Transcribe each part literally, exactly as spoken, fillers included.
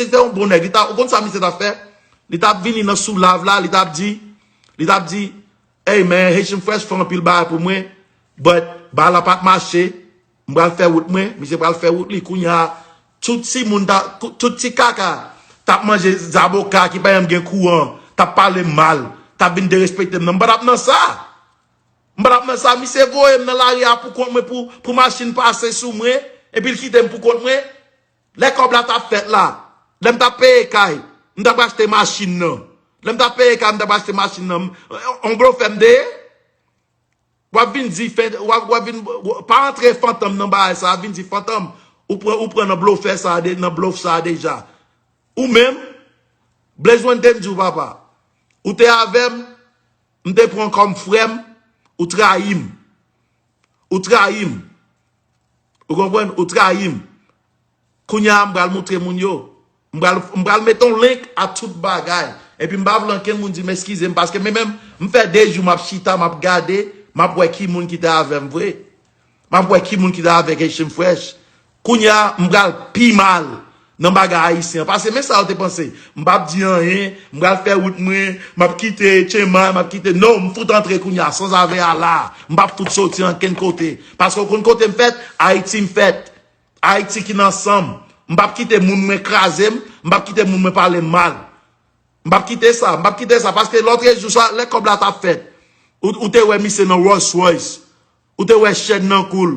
se te yon bon nèg. Li ta, ou konn sa misye t ap fè? Li t ap vini nan sou live la, li t ap di, li t ap di, hey man, Haitian Fresh fè anpil bagay pou mwen, but bagay la pa t mache, m pral fè wout mwen, misye pral fè wout li. Kounye a, tout ti moun, ta, tout ti kaka, t ap manje zaboka ki pa janm gen kouran, t ap pale m mal, t ap vin derespekte m nan. M pa t ap nan sa. M pa t ap nan sa. Misye voye m nan lari a pou kont mwen, pou, pou machin pase sou mwen, epi l kite m pou kont mwen. Lè kòb la t ap fèt la, lè m t ap peye kay, m t ap achte machin nan. Lè m t ap peye kay, m t ap achte machin nan. M, on blofè m te ye. W ap vin di, fè, w ap, w ap vin, pa antre fantom nan bagay sa, vin di fantom, ou pran, ou pran nan blofè sa, de, nan blof sa deja. Ou menm, Blaze One te m di w, papa. Ou te avè m, m te pran kòm frè m, ou trayi m. Ou trayi m. Ou konprann? Ou trayi m. Kounye a, m pral moutre moun yo. M pral, m pral met yon link a tout bagay. Epi m pa vle ankenn moun di m eskize m, paske men menm, m fè de jou m ap chita, m ap gade, m ap wè ki moun ki te avè m vre. M ap wè ki moun ki te avèk Haitian Fresh. Kounye a, m pral pi mal nan bagay ayisyen an. Paske men sa yo te panse. M p ap di anyen, m pral fè wout mwen, m ap kite Chema, m ap kite, non, m fout antre kounye a, sanzave a la. M p ap fout soti ankenn kote. Paske w konn kote m fèt? Ayiti m fèt. Ayiti ki nan san m. M p ap kite moun mwen kraze m, m p ap kite moun mwen pale m mal. M p ap kite sa, m p ap kite sa, paske lòtrejou sa, lè kòb la t ap fèt, ou, ou te wè misye nan Rolls Royce, ou te wè chèn nan kou l,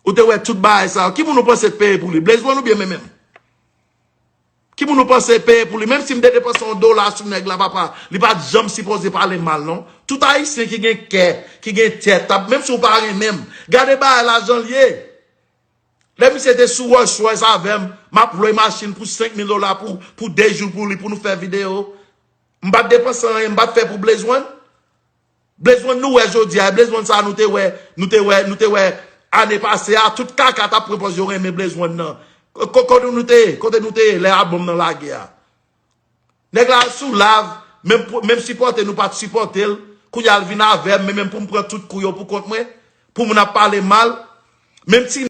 ou te wè tout bagay sa yo. Ki moun ou panse k peye pou li? Blaze One oubyen men menm? Ki moun ou panse peye pou li? Menm si m te depanse yon dola sou nèg la, papa, li pa t janm sipoze pale m mal, non. Tout ayisyen ki gen kè, ki gen tèt, t ap, menm si w pa renmen m, gade bagay la jan l ye. Lè misye te sou Rolls Royce avè m, m ap lwe machin pou senk mil dola pou, pou de jou pou li, pou nou fè videyo. M pa t depanse anyen, m pa t fè pou Blaze One. Blaze One nou wè jodi a, Blaze One sa nou te wè, nou te wè, nou te wè ane pase a, tout kaka t ap pran pòz yo renmen Blaze One nan. Ko-, kote nou te ye? Kote nou te ye lè albòm nan lage a? Nèg la sou live, menm, menm sipòte nou pa t sipòte l. Kounye a l vin avè m, men menm pou m pran tout kou yo pou kont mwen, pou moun ap pale m mal. Menm ti